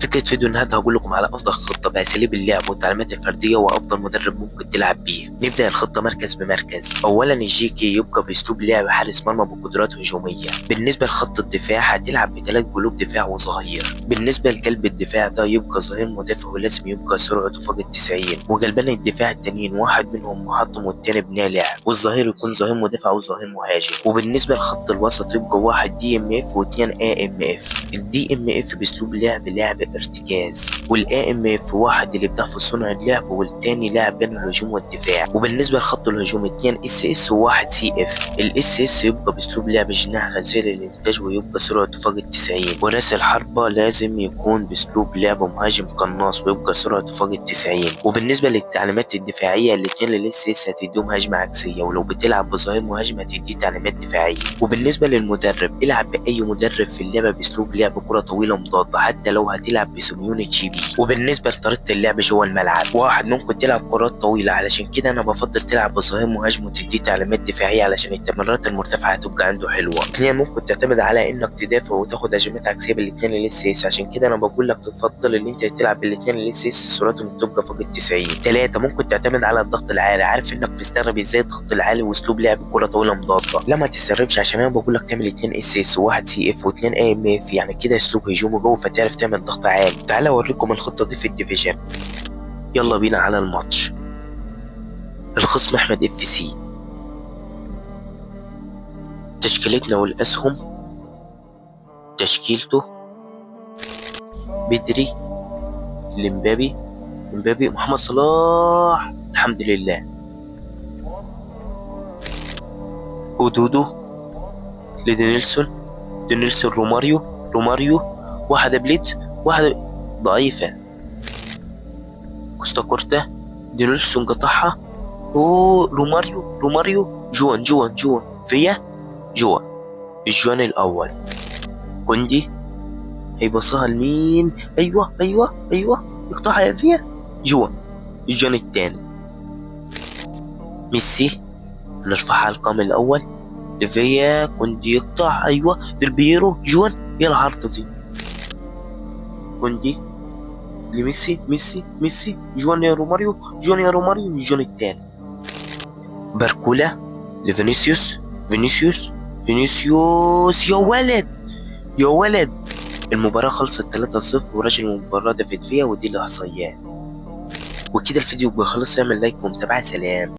فكرة فيديو النهارده هقول لكم على افضل خطة باساليب اللعب والتعليمات الفردية وافضل مدرب ممكن تلعب بيه. نبدأ الخطة مركز بمركز. اولا الجيكي يبقى باسلوب لعب حارس مرمى بقدرات هجومية. بالنسبة لخط الدفاع هتلعب بثلاث قلوب دفاع وظهير. بالنسبة لقلب الدفاع ده يبقى ظهير مدافع ولازم يبقى سرعته فوق 90، وقلبان الدفاع التانيين واحد منهم محطم والتاني بناء لعب، والظهير يكون ظهير مدافع او ظهير مهاجم. وبالنسبة لخط الوسط يبقى واحد DMF واثنين AMF. ال DMF باسلوب لعب ارتكاز، وال AMF واحد اللي بتاع في صنع اللعب والتاني لاعب بين الهجوم والدفاع. وبالنسبة لخط الهجوم اتنين SS وواحد CF. ال SS يبقى باسلوب لعب جناح غزير الانتاج ويبقى سرعته فوق 90، وراس الحربة لازم يكون باسلوب لعب مهاجم قناص ويبقى سرعته فوق 90. وبالنسبة للتعليمات الدفاعية الاتنين لل SS هتديهم هجمة عكسية، ولو بتلعب بظهير مهاجم هتديه تعليمات دفاعية. وبالنسبة للمدرب العب بأي مدرب في اللعبة باسلوب لعب كرة طويلة مضادة حتى لو هتلعب بسيميوني GP. وبالنسبة لطريقة اللعب جوه الملعب، واحد ممكن تلعب كرات طويلة، علشان كده انا بفضل تلعب بظهير مهاجم وتديه تعليمات دفاعية علشان التمريرات المرتفعة هتبقى عنده حلوة. اثنين ممكن تعتمد على انك تدافع وتاخد هجمات عكسية بالاثنين ال SS، عشان كده انا بقول لك تفضل ان انت تلعب بالاثنين ال SS سرعتهم تبقى فوق 90. ثلاثة ممكن تعتمد على الضغط العالي. عارف انك مستغرب ازاي الضغط العالي واسلوب لعب كرة طويلة مضادة، لا ما تستغربش عشان انا بقول لك تعمل 2 SS وواحد CF واثنين AMF، يعني كده اسلوب هجومي جوه فتعرف تعمل ضغط عالي. تعالى اوريكم الخطة دي في ال division. يلا بينا على الماتش. الخصم احمد FC. تشكيلتنا والاسهم. تشكيلته بدري، لمبابي، مبابي، محمد صلاح، الحمد لله، ودودو لدينيلسون، دينيلسون روماريو، روماريو، واحدة بليت، واحدة ضعيفة، كوستا كورتا، دينيلسون قطعها، اوه روماريو، روماريو، جوان جوان جوان، فيا جوان، الجوان الأول، كوندي هيبصها لمين؟ ايوه ايوه ايوه يقطعها يا فيا، جوان، الجوان الثاني، ميسي نرفعها على القام الأول لفيا، كوندي يقطع، ايوه ديل بيرو، جوان، يا العارضة دي، كوندي لميسي، ميسي ميسي، جوان يا روماريو، جوان يا روماريو، الجون الثاني، باركولا لفينيسيوس، فينيسيوس فينيسيوس، يا ولد يا ولد. المباراة خلصت 3-0 ورجل المباراة دافيد فيا، ودي الإحصائيات. وكده الفيديو بيخلص. اعمل like ومتابعة. سلام.